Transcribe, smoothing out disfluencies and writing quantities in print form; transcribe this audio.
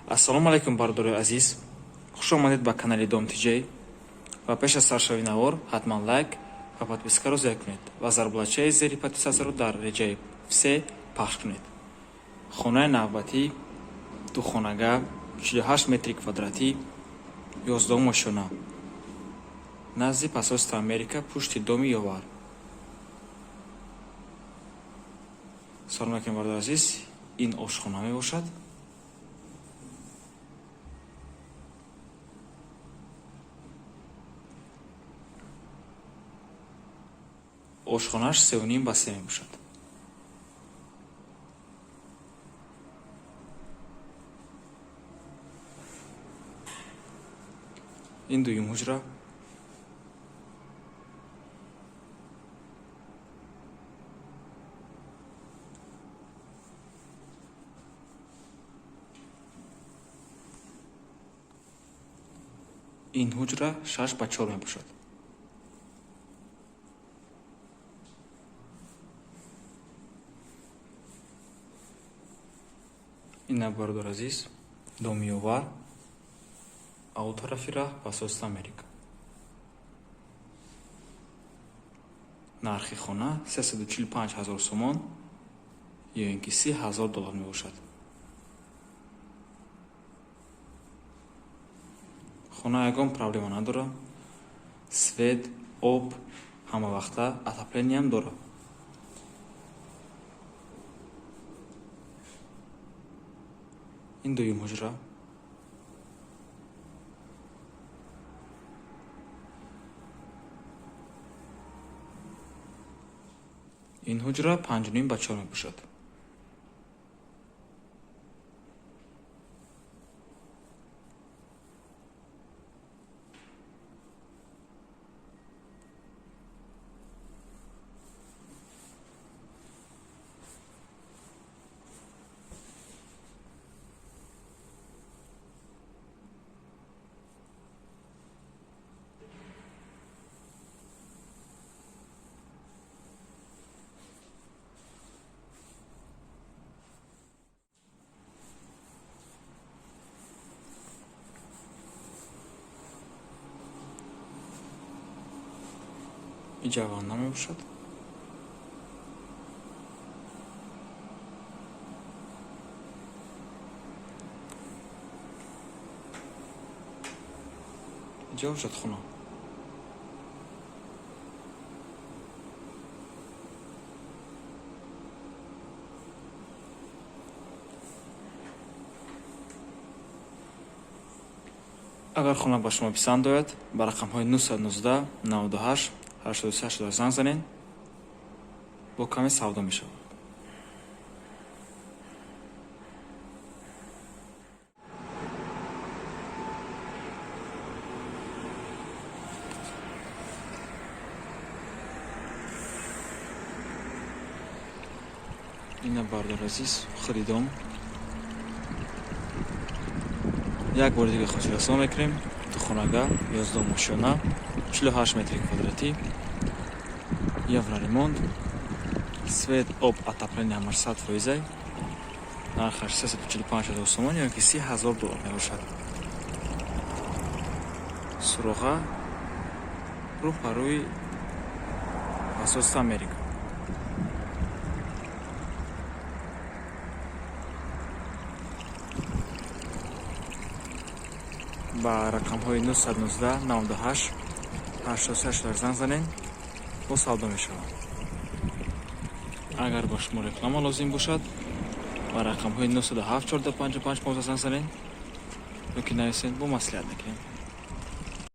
Ассалому алайкум, бародарои азиз, хуш омадед ба канали Дом Тиҷей. Ва пеш аз саршавии навор ҳатман лайк ва подпискаро зер кунед ва зарбулачаи зери подписатсияро дар реҷаи все пахш кунед. Хонаи навбатӣ духонага, 48 метри квадратӣ, 11 ошёна, назди посольство Америка, пушти доми Ёвар. Салом алайкум, бародари азиз, ин ошхона мебошад. Ошхонааш 3,5 ба 3 мебошад. Ин дуюм ҳуҷра. Ин ҳуҷра 6 ба 4 мебошад. Ина, бародар азиз, доми Ёвар, ав тарафи раҳ посольство Америка. Нархи хона 345 ҳазор сомон ё ин ки 30 ҳазор доллар мебошад. Хона ягон проблема надорад, свет, об ҳамавақта, отоплениям дорад. Ин дуюм ҳуҷра. Ин ҳуҷра 5,5 ба 4 мебошад. Иҷа ванна мебошад. Иҷа ҳоҷатхона. Агар хона ба шумо писанд ояд, ба рақамҳои 919 98 83 занг занед, бо каме савдо мешавад. Ина, бародар азиз, худи дом. Як бори дига хотиррасон мекунем: духонага, 11 ошёна, 48 метри квадратӣ, евроремонт, свет, об, отопление ҳамаш 100%-ай. Нархаш 345 ҳазор сомон ё ки 30 ҳазор доллар мебошад. Суроға рӯ ба рӯи посольство Америка. Ба рақамҳои 919 98 83 занг занед, бо савдо мешавад. Агар ба шумо реклама лозим бошад, ба рақамҳои 907 14 55 15 занг занед ё ки нависед, бо маслиҳат мекунем.